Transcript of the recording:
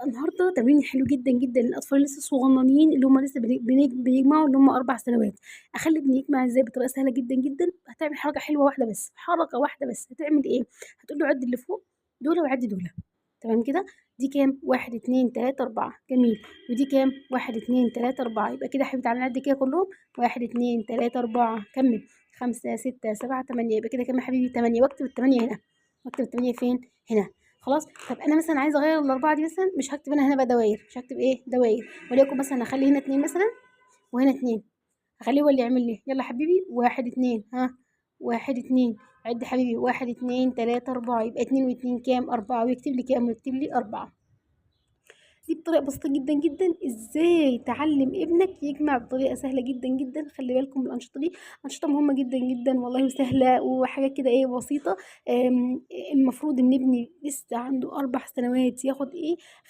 النهارده تمرين حلو جدًا، جدًا للأطفال اللي لسه صغننين، اللي هم لسه بيجمعوا، اللي هم 4 سنوات. أخلّي ابني يجمع إزاي بطريقة سهلة جدًا، جدًا؟ هتعمل حركة حلوة واحدة بس، حركة واحدة بس، هتعمل إيه؟ هتقول له عِد اللي فوق دُولة وعِد دُولة، تمام كده؟ دي كام؟ 1، 2، 3، 4، جميل. ودي كام؟ 1، 2، 3، 4، يبقى كده يا حبيبي تعالَ نعد كده كلهم، 1، 2، 3، 4، كمّل، 5، 6، 7، 8، يبقى كده كام يا حبيبي؟ 8، واكتب ال8 هنا، واكتب ال8 فين؟ هنا. خلاص؟ طب أنا مثلًا عايزة أغيّر ال4 دي مثلًا، مش هاكتب أنا هنا بقى دواير، مش هاكتب إيه؟ دواير، وليكن مثلًا هاخلّي هنا 2 مثلًا وهنا 2، هاخلّيه هو اللي يعمل لي، يالّا حبيبي 1، 2، ها، 1، 2، عِد حبيبي 1، 2، 3، 4، يبقى 2 و2 كام؟ 4، ويكتب لي كام؟ ويكتب لي 4. دي بطريقة بسيطة جدًا، جدًا إزاي تعلّم ابنك يجمع بطريقة سهلة جدًا، جدًا. خلّي بالكم من الأنشطة دي، أنشطة مهمة جدًا، جدًا والله، وسهلة وحاجات كده إيه بسيطة. المفروض إن ابني لسه عنده 4 سنوات ياخد إيه؟